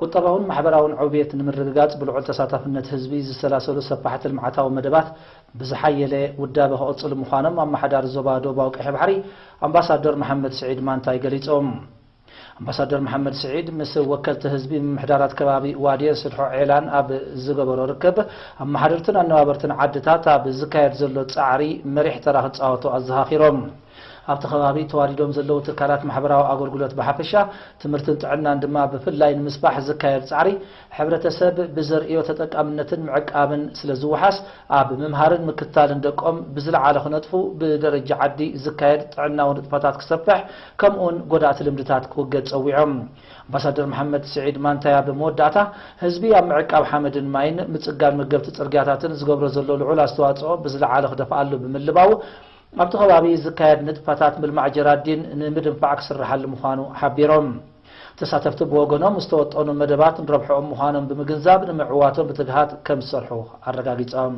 ቁጠባውን ማሕበራውን ዕብየት ንምርግጋጽ ብልዑል ተሳታፍነት ህዝቢ ዝሰላሰሉ ሰፋሕቲ ልምዓታዊ መደባት ብዝሓየለ ውዳበ ክቕጽሉ ምዃኖም ኣመሓዳሪ ዞባ ደቡባዊ ቀይሕ ባሕሪ ኣምባሳደር መሓመድ ስዒድ ማንታይ ገሊጾም። ኣምባሳደር መሓመድ ስዒድ ምስ ወከልቲ ህዝቢ ምምሕዳራት ከባቢ ዋድየን ስድሖ ዔላን ኣብ ዝገበሮ ርክብ፣ ኣመሓደርትን ኣነባበርትን ዓድታት ኣብ ዝካየድ ዘሎ ጻዕሪ መሪሕ ተራ ክጻወቱ ኣዘኻኺሮም። ኣብቲ ከባቢ ተዋዲዶም ዘለዉ ትካላት ማሕበራዊ ኣገልግሎት ብሓፈሻ፣ ትምህርትን ጥዕናን ድማ ብፍላይ ንምስፋሕ ዝካየድ ጻዕሪ፣ ሕብረተሰብ ብዘርእዮ ተጠቃምነትን ምዕቃብን ስለ ዝወሓስ፣ ኣብ ምምሃርን ምክትታልን ደቆም ብዝለዓለ ክነጥፉ ብደረጃ ዓዲ ዝካየድ ጥዕናዊ ንጥፈታት ክሰፍሕ፣ ከምኡውን ጎዳእቲ ልምድታት ክውገድ ጸዊዖም። ኣምባሳደር መሓመድ ስዒድ ማንታያ ብመወዳእታ፣ ህዝቢ ኣብ ምዕቃብ ሓመድን ማይን፣ ምጽጋን መገብቲ ጽርግያታትን ዝገብሮ ዘሎ ልዑል ኣስተዋጽኦ ብዝለዓለ ክደፍኣሉ ብምልባው፣ ኣብቲ ከባቢ ዝካየድ ንጥፈታት ምልማዕ ጀራዲን ንምድንፋዕ ክስርሓሉ ምዃኑ ሓቢሮም። ተሳተፍቲ ብወገኖም ዝተወጠኑ መደባት ንረብሕኦም ምዃኖም ብምግንዛብ ንምዕዋቶም ብትግሃት ከም ዝሰርሑ ኣረጋጊጾም።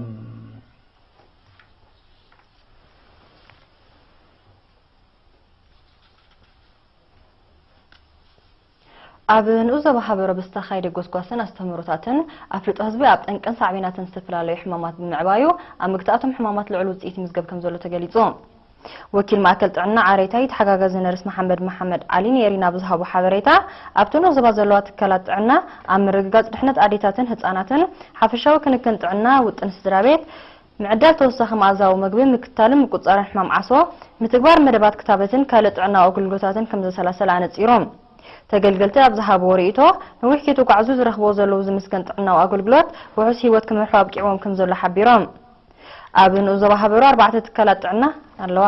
ኣብ ንኡስ ዞባ ሃበሮ ብዝተኻየደ ጎስጓስን ኣስተምህሮታትን ኣፍልጦ ህዝቢ ኣብ ጠንቅን ሳዕቤናትን ዝተፈላለዩ ሕማማት ብምዕባዩ ኣብ ምግታእ እቶም ሕማማት ልዑል ውፅኢት ይምዝገብ ከም ዘሎ ተገሊፁ። ወኪል ማእከል ጥዕና ዓረይታይ ተሓጋጋዚ ነርስ መሓመድ መሓመድ ዓሊ ንኤሪና ብዝሃቦ ሓበሬታ ኣብቲ ንኡስ ዞባ ዘለዋ ትካላት ጥዕና ኣብ ምርግጋፅ ድሕነት ኣዴታትን ህፃናትን ሓፈሻዊ ክንክን ጥዕና ውጥን ስድራ ቤት ምዕዳል ተወሳኺ መኣዛዊ መግቢ ምክትታልን ምቁጽጻርን ሕማም ዓሶ፣ ምትግባር መደባት ክታበትን ካልእ ጥዕናዊ ኣገልግሎታትን ከም ዘሰላሰለ ኣነጺሮም። ተገልገልቲ ኣብ ዝሃብዎ ርእይቶ፣ ነዊሕ ከይተጓዕዙ ዝረኽብዎ ዘለዉ ዝምስገን ጥዕናዊ ኣገልግሎት ውሑስ ህይወት ክመርሑ ኣብቂዕዎም ከም ዘሎ ሓቢሮም። ኣብ ንኡስ ዞባ ሃበሩ ኣርባዕተ ትካላት ጥዕና ኣለዋ።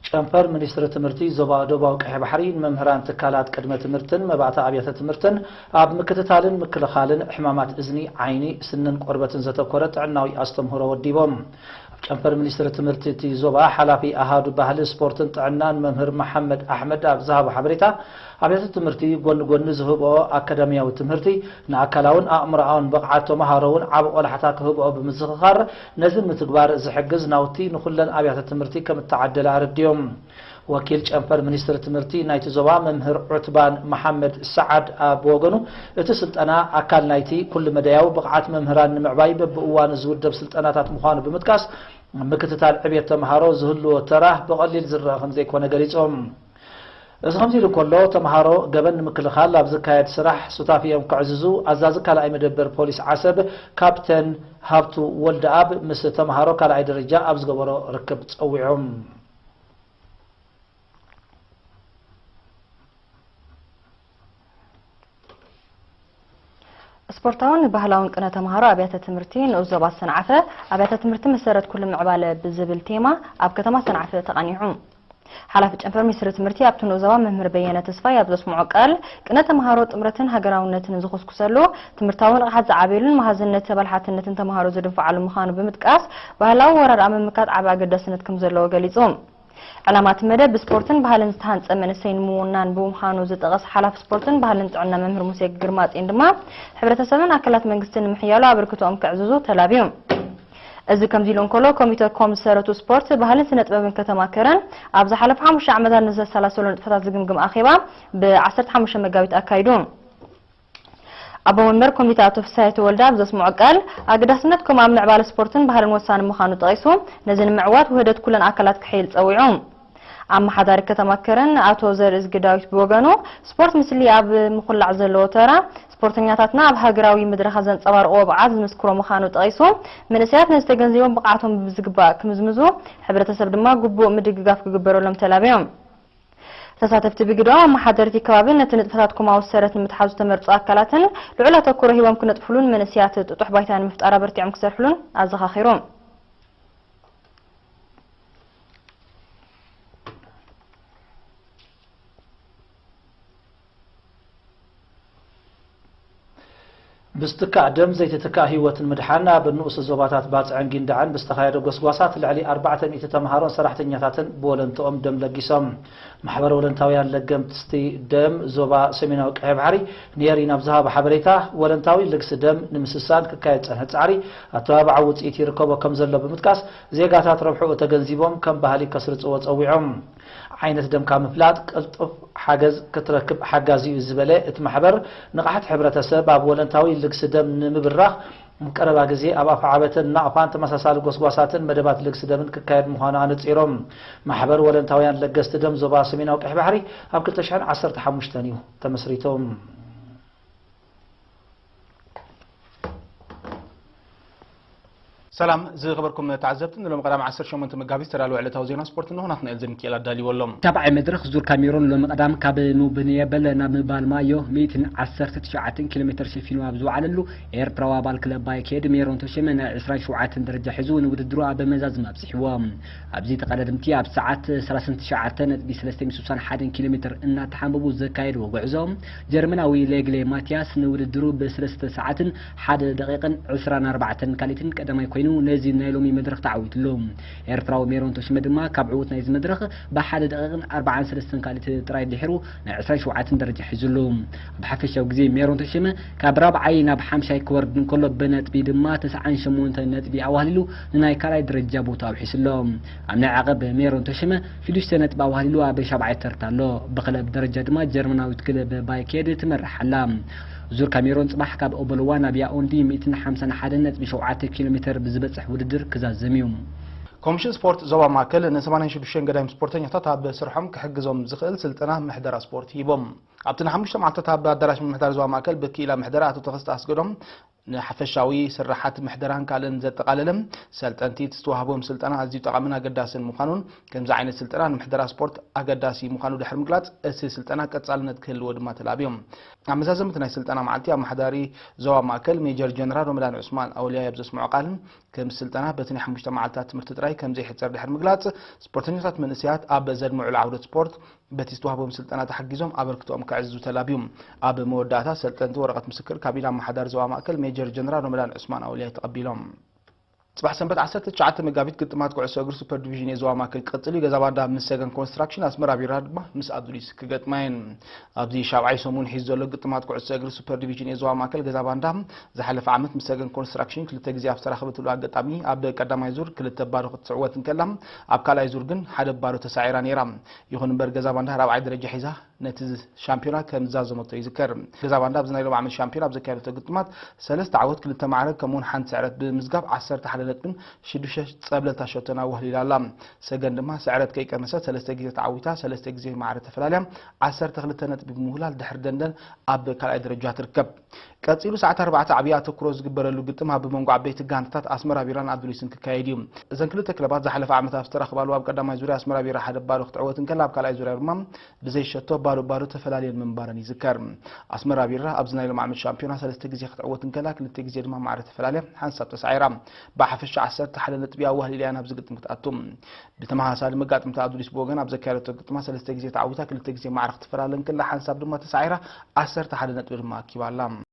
ጨንፈር ሚኒስትሪ ትምህርቲ ዞባ ደቡባዊ ቀይሕ ባሕሪ ንመምህራን ትካላት ቅድመ ትምህርትን መባእታ ኣብያተ ትምህርትን ኣብ ምክትታልን ምክልኻልን ሕማማት እዝኒ፣ ዓይኒ፣ ስንን ቆርበትን ዘተኮረ ጥዕናዊ ኣስተምህሮ ወዲቦም። ኣብ ጨንፈር ሚኒስትሪ ትምህርቲ እቲ ዞባ ሓላፊ ኣሃዱ ባህሊ፣ ስፖርትን ጥዕናን መምህር መሓመድ ኣሕመድ ኣብ ዝሃቦ ሓበሬታ፣ ኣብያተ ትምህርቲ ጎኒ ጎኒ ዝህብኦ ኣካዳሚያዊ ትምህርቲ፣ ንኣካላውን ኣእምሮኣውን ብቕዓት ተመሃሮ እውን ዓቢ ቆላሕታ ክህብኦ ብምዝኽኻር፣ ነዚ ንምትግባር ዝሕግዝ ናውቲ ንኹለን ኣብያተ ትምህርቲ ከም እተዓደለ ኣረዲኦም። ወኪል ጨንፈር ሚኒስትሪ ትምህርቲ ናይቲ ዞባ መምህር ዑትባን መሓመድ ሰዓድ ኣብ ወገኑ፣ እቲ ስልጠና ኣካል ናይቲ ኩሉ መዳያዊ ብቕዓት መምህራን ንምዕባይ በብእዋኑ ዝውደብ ስልጠናታት ምዃኑ ብምጥቃስ፣ ምክትታል ዕብየት ተምሃሮ ዝህልዎ ተራ ብቐሊል ዝረኣ ከም ዘይኮነ ገሊጾም። እዚ ከምዚ ኢሉ እንከሎ፣ ተምሃሮ ገበን ንምክልኻል ኣብ ዝካየድ ስራሕ ሱታፊኦም ከዕዝዙ ኣዛዚ ካልኣይ መደበር ፖሊስ ዓሰብ ካፕተን ሃብቱ ወልደኣብ ምስ ተምሃሮ ካልኣይ ደረጃ ኣብ ዝገበሮ ርክብ ጸዊዖም። ስፖርታውን ባህላውን ቅነ ተምሃሮ ኣብያተ ትምህርቲ ንኡስ ዞባ ሰንዓፈ፣ ኣብያተ ትምህርቲ መሰረት ኩሉ ምዕባለ ብዝብል ቴማ ኣብ ከተማ ሰንዓፈ ተቓኒዑ። ሓላፊ ጨንፈር ሚኒስትሪ ትምህርቲ ኣብቲ ንኡስ ዞባ መምህር በየነ ተስፋይ ኣብ ዘስምዖ ቃል፣ ቅነ ተምሃሮ ጥምረትን ሃገራውነትን ዝኹስኩሰሉ፣ ትምህርታዊ ንቕሓት ዝዓብየሉን መሃዝነት ተበላሓትነትን ተምሃሮ ዝድንፍዓሉ ምዃኑ ብምጥቃስ፣ ባህላዊ ወራር ኣብ ምምካት ዓቢ ኣገዳስነት ከም ዘለዎ ገሊጹ። ዕላማ እቲ መደብ ብስፖርትን ባህልን ዝተሃንጸ መንእሰይ ንምውናን ብምዃኑ ዝጠቐስ ሓላፊ ስፖርትን ባህልን ጥዕና መምህር ሙሴ ግርማጼን ድማ፣ ሕብረተሰብን ኣካላት መንግስትን ንምሕያሉ ኣበርክቶኦም ከዕዝዙ ተላብዩ። እዚ ከምዚ ኢሉ እንከሎ፣ ኮሚተ ኮም ዝሰረቱ ስፖርት፣ ባህልን ስነ ጥበብን ከተማ ከረን ኣብ ዝሓለፉ ሓሙሽተ ዓመታት ንዝተሰላሰሉ ንጥፈታት ዝግምግም ኣኼባ ብ ዓሰርተ ሓሙሽተ መጋቢት ኣካይዱ። ኣቦ መንበር ኮሚተ ኣቶ ፍስሃየ ተወልደ ኣብ ዘስምዖ ቃል፣ ኣገዳስነት ከምኡ ኣብ ምዕባለ ስፖርትን ባህልን ወሳኒ ምዃኑ ጠቒሱ፣ ነዚ ንምዕዋት ውህደት ኩለን ኣካላት ክሕይል ጸዊዑ። ኣመሓዳሪ ከተማ ከረን ኣቶ ዘርእዝጊ ዳዊት ብወገኑ፣ ስፖርት ምስሊ ኣብ ምኹላዕ ዘለዎ ተራ፣ ስፖርተኛታትና ኣብ ሃገራዊ መድረኻት ዘንጸባርቕዎ ብቕዓት ዝምስክሮ ምዃኑ ጠቒሱ፣ መንእሰያት ነዚ ተገንዚቦም ብቕዓቶም ብዝግባእ ክምዝምዙ፣ ሕብረተሰብ ድማ ግቡእ ምድግጋፍ ክግበረሎም ተላብዮም። ተሳተፍቲ ብግደኦም፣ ኣመሓደርቲ ከባብን ነቲ ንጥፈታት ኮማዊ ሰረት ንምትሓዙ ዝተመርጹ ኣካላትን ልዑል ኣተኩሮ ሂቦም ክነጥፉሉን መንእሰያት ጥጡሕ ባይታ ንምፍጣር ኣበርቲዖም ክሰርሕሉን ኣዘኻኺሮም። ብዝትካእ ደም ዘይትትካእ ህይወትን ምድሓን ኣብ ንኡስ ዞባታት ባጽዕን ጊንዳዕን ብዝተኻየደ ጎስጓሳት ልዕሊ ኣርባዕተ ሚእቲ ተምሃሮን ሰራሕተኛታትን ብወለንትኦም ደም ለጊሶም። ማሕበር ወለንታውያን ለገምቲ ደም ዞባ ሰሜናዊ ቀይሕ ባሕሪ ኔሪ ናብ ዝሃቦ ሓበሬታ፣ ወለንታዊ ልግሲ ደም ንምስሳን ክካየድ ጸንሐ ጻዕሪ ኣተባባዓዊ ውጽኢት ይርከቦ ከም ዘሎ ብምጥቃስ፣ ዜጋታት ረብሕኡ ተገንዚቦም ከም ባህሊ ከስርጽዎ ጸዊዖም። ዓይነት ደምካ ምፍላጥ ቅልጡፍ ሓገዝ ክትረክብ ሓጋዚ እዩ ዝበለ እቲ ማሕበር፣ ንቕሓት ሕብረተሰብ ኣብ ወለንታዊ ልግሲ ደም ንምብራኽ፣ ኣብ ቀረባ ግዜ ኣብ ኣፍዓበትን ናቕፋን ተመሳሳሊ ጎስጓሳትን መደባት ልግሲ ደምን ክካየድ ምዃኑ ኣነጺሮም። ማሕበር ወለንታውያን ለገስቲ ደም ዞባ ሰሜናዊ ቀይሕ ባሕሪ ኣብ ክልተ ሽሕን ዓሰርተ ሓሙሽተን እዩ ተመስሪቱ። ሰላም ዝኸበርኩም ተዓዘብቲ፣ ንሎሚ ቀዳም ዓሰርተ ሸሞንተ መጋቢት ዝተዳለወ ዕለታዊ ዜና ስፖርት እንሆ ናትናኤል ዘሚካኤል ኣዳልይዎ ኣሎ። ሻብዓይ መድረኽ ዙር ካሜሮን ሎሚ ቀዳም ካብ ሙብንየበለ ናብ ባልማዮ ሚእትን ዓሰርተ ትሽዓተን ኪሎ ሜተር ሸፊኑ ኣብ ዝወዓለሉ፣ ኤርትራዊ ኣባል ክለብ ባይኬድ ሜሮን ተሸመ ናይ ዕስራን ሸውዓተን ደረጃ ሒዙ ንውድድሩ ኣብ መዛዝም ኣብጺሕዎ። ኣብዚ ተቐዳደምቲ ኣብ ሰዓት ሰላሳን ትሽዓተ ነጥቢ ሰለስተ ሚእቲ ስሳን ሓደን ኪሎ ሜተር እናተሓንበቡ ዘካየድዎ ጉዕዞ፣ ጀርመናዊ ሌግሌ ማቲያስ ንውድድሩ ብሰለስተ ሰዓትን ሓደ ደቂቕን ዕስራን ኣርባዕተን ካልኢትን ቀዳማይ ኮይኑ፣ ነዚ ናይ ሎሚ መድረኽ ተዓዊትሉ። ኤርትራዊ ሜሮን ተሽመ ድማ ካብ ዕዉት ናይዚ መድረኽ ብሓደ ደቂቕን ኣርባዓን ሰለስተን ካልኢት ጥራይ ድሒሩ ናይ ዕስራን ሸውዓተን ደረጃ ሒዙሉ። ኣብ ሓፈሻዊ ግዜ ሜሮን ተሽመ ካብ ራብዓይ ናብ ሓምሻይ ክወርድ እንከሎ፣ ብነጥቢ ድማ ተስዓን ሸሞንተን ነጥቢ ኣዋህሊሉ ንናይ ካልኣይ ደረጃ ቦታ ኣውሒሱሎ። ኣብ ናይ ዓቐብ ሜሮን ተሽመ ሽዱሽተ ነጥቢ ኣዋህሊሉ ኣብ ሻብዓይ ተርታ ኣሎ። ብክለብ ደረጃ ድማ ጀርመናዊት ክለብ ባይኬድ ትመርሕ ኣላ። ዙር ካሜሮን ጽባሕ ካብ ኦበልዋ ናብ ያኦንዲ ሚእትን ሓምሳን ሓደን ነጥቢ ሸውዓተ ኪሎ ሜተር ብዝበጽሕ ውድድር ክዛዘም እዩ። ኮሚሽን ስፖርት ዞባ ማእከል ን ሰማንያን ሽዱሽተን ገዳይም ስፖርተኛታት ኣብ ስርሖም ክሕግዞም ዝኽእል ስልጠና ምሕደራ ስፖርት ሂቦም። ኣብቲ ንሓሙሽተ መዓልታት ኣብ ኣዳራሽ ምምሕዳር ዞባ ማእከል ብክኢላ ምሕደራ ኣቶ ተኸስተ ኣስገዶም፣ ንሓፈሻዊ ስራሓት ምሕደራን ካልእን ዘጠቓለለ፣ ሰልጠንቲ እቲ ዝተዋህቦም ስልጠና ኣዝዩ ጠቓምን ኣገዳስን ምዃኑን፣ ከምዚ ዓይነት ስልጠና ንምሕደራ ስፖርት ኣገዳሲ ምዃኑ ድሕሪ ምግላጽ፣ እቲ ስልጠና ቀጻልነት ክህልዎ ድማ ተላብዮም። ኣብ መዛዘምቲ ናይ ስልጠና መዓልቲ ኣመሓዳሪ ዞባ ማእከል ሜጀር ጀነራል ረመዳን ዑስማን ኣውልያይ ኣብ ዘስምዖ ቃል፣ ከም ስልጠና በቲ ናይ ሓሙሽተ መዓልታት ትምህርቲ ጥራይ ከም ዘይሕጸር ድሕሪ ምግላጽ፣ ስፖርተኛታት መንእሰያት ኣብ ዘድምዑሉ ዓውደ ስፖርት በቲ ዝተዋህቦም ስልጠና ተሓጊዞም ኣበርክቶኦም ከዕዝዙ ተላብዩ። ኣብ መወዳእታ ሰልጠንቲ ወረቐት ምስክር ካብ ኢድ ኣመሓዳሪ ዞባ ማእከል ሜጀር ጀነራል ረመዳን ዑስማን ኣውልያይ ተቐቢሎም። ጽባሕ ሰንበት ዓሰርተ ትሽዓተ መጋቢት ግጥማት ኩዕሶ እግሪ ሱፐር ዲቪዥን ኤ ዞባ ማእከል ክቕጽል እዩ። ገዛ ባንዳ ምስ ሰገን ኮንስትራክሽን፣ ኣስመራ ቢራ ድማ ምስ ኣዱሊስ ክገጥማ እየን። ኣብዚ ሻብዓይ ሰሙን ሒዙ ዘሎ ግጥማት ኩዕሶ እግሪ ሱፐር ዲቪዥን ኤ ዞባ ማእከል ገዛ ባንዳ ዝሓለፈ ዓመት ምስ ሰገን ኮንስትራክሽን ክልተ ግዜ ኣብ ዝተራኸበትሉ ኣጋጣሚ ኣብ ቀዳማይ ዙር ክልተ ባዶ ክትዕወት እንከላ፣ ኣብ ካልኣይ ዙር ግን ሓደ ባዶ ተሳዒራ ነይራ። ይኹን እምበር ገዛ ባንዳ ራብዓይ ደረጃ ሒዛ ነቲ ሻምፒዮና ከም ዝዛዘመቶ ይዝከር። ገዛ ባንዳ ኣብዚ ናይ ሎሚ ዓመት ሻምፒዮና ኣብ ዘካየደቶ ግጥማት ሰለስተ ዓወት፣ ክልተ ማዕረ ከምኡውን ሓንቲ ስዕረት ብምዝጋብ ዓሰርተ ሓደ ነጥብን ሽዱሽተ ጸብለልታ ሸቶን ኣዋህሊላ ኣላ። ሰገን ድማ ስዕረት ከይቀነሰት ሰለስተ ግዜ ተዓዊታ፣ ሰለስተ ግዜ ማዕረ ተፈላልያ ዓሰርተ ክልተ ነጥቢ ብምውህላል ድሕሪ ደንደን ኣብ ካልኣይ ደረጃ ትርከብ። ቀጺሉ ሰዓት ኣርባዕተ ዓብዪ ኣተኩሮ ዝግበረሉ ግጥም ኣብ መንጎ ዓበይቲ ጋንታታት ኣስመራ ቢራን ኣዱሊስን ክካየድ እዩ። እዘን ክልተ ክለባት ዝሓለፈ ዓመት ኣብ ዝተራኸባሉ ኣብ ቀዳማይ ዙርያ ኣስመራ ቢራ ሓደ ባዶ ክትዕወት እንከላ፣ ኣብ ካልኣይ ዙርያ ድማ ብዘይሸቶ ባዶ ባዶ ተፈላልየን ምንባረን ይዝከር። ኣስመራ ቢራ ኣብዚ ናይ ሎም ዓመት ሻምፒዮና ሰለስተ ግዜ ክትዕወት እንከላ፣ ክልተ ግዜ ድማ ማዕረ ተፈላልያ ሓንሳብ ተሳዒራ። ብሓፈሻ ዓሰርተ ሓደ ነጥቢ ኣዋህሊላ እያ ናብዚ ግጥም ክትኣቱ። ብተመሳሳሊ መጋጥምታ ኣዱሊስ ብወገን ኣብ ዘካየደቶ ግጥማ ሰለስተ ግዜ ተዓዊታ፣ ክልተ ግዜ ማዕረ ክትፈላለ እንከላ፣ ሓንሳብ ድማ ተሳዒራ ዓሰርተ ሓደ ነጥቢ ድማ ኣኪባ ኣላ።